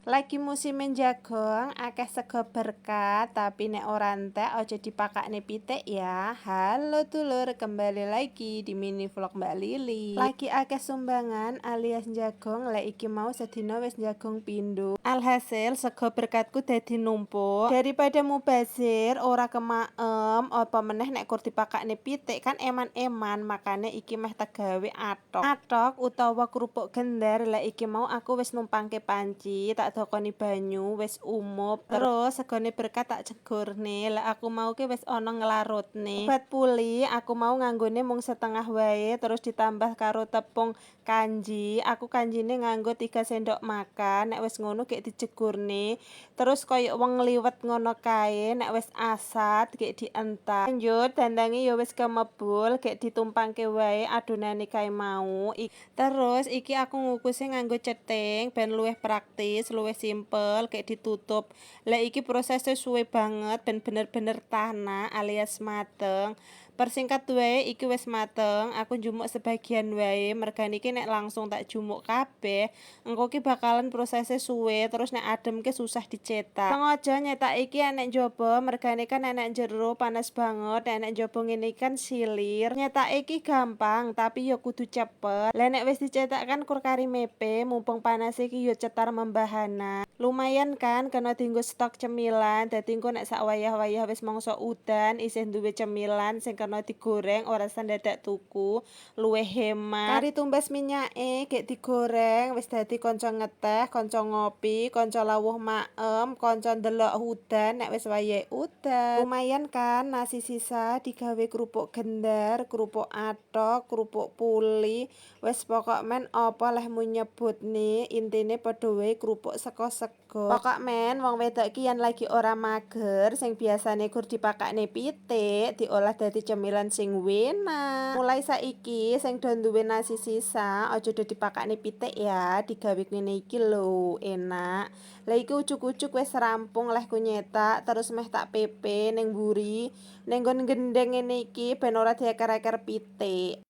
Lagi musim jagong, akeh sego berkat, tapi nek ora entek aja dipakakne pitik ya. Halo dulur, kembali lagi di mini vlog Mbak Lili. Lagi akeh sumbangan alias jagong, lek iki mau sedina wis jagong pindho. Alhasil sego berkatku dadi numpuk. Daripada mubazir ora kemaem, apa meneh nek kur dipakakne pitik kan eman-eman, makane iki meh tak gawe atok. Atok utawa kerupuk gender. Lek iki mau aku wis numpangke panci, tak dokoni banyu wis umup, terus segone berkat tak jegurne. Lek aku mau ki wis ana nglarutne. Obat puli aku mau nganggone mung setengah wae, terus ditambah karo tepung kanji. Aku kanjine nganggo 3 sendok makan. Nek wis ngono gek dijegurne, terus koyo wong ngliwet ngono kae. Nek wis asat gek dientak. Lanjut dandange ya wis kemebul, gek ditumpangke wae adonane kae mau. Terus iki aku ngukuse nganggo ceting ben luwih praktis, luwih simpel, kayak ditutup. Lek iki prosesnya suwe banget ben bener-bener tanak alias mateng. Persingkat wae, iki wis mateng, aku njumuk sebagian wae, mergane iki nek langsung tak jumuk kabeh engko ki bakalan prosesnya suwe, terus nek adem ki susah dicetak. Sengaja nyetak iki enek njaba, mergane kan enek jero panas banget, nek njaba ngene kan silir. Nyetak iki gampang, tapi ya kudu cepet. Lah, nek wis dicetak kan kur kari mepe, mumpung panas iki ya cetar membahana. Lumayan kan, kena dienggo stok cemilan, dadi engko nek sak wayah-wayah wis mangsa udan isih duwe cemilan sing kena digoreng, ora usah dadak tuku, luwih hemat. Kari tumbas minyake gek digoreng, wis dadi kanca ngeteh, kanca ngopi, kanca lawuh maem, kanca ndelok udan nek wis wayahe udan. Lumayan kan, nasi sisa digawe kerupuk gendar, kerupuk atok, kerupuk puli, wis pokok men apa lehmu nyebutne, intine padha wae kerupuk saka sego. Pokok men wong wedok iki yen lagi ora mager, sing biasane gur dipakakne pitik diolah dadi cemilan sing enak. Mulai saiki sing do duwe nasi sisa aja do dipakakne pitik ya, digawe ngene iki lho, enak. Lah, iki ujug-ujug wis rampung lehku nyetak, terus meh tak pepe ning mburi, ning nggon gendeng ngene iki ben ora dieker-eker pitik.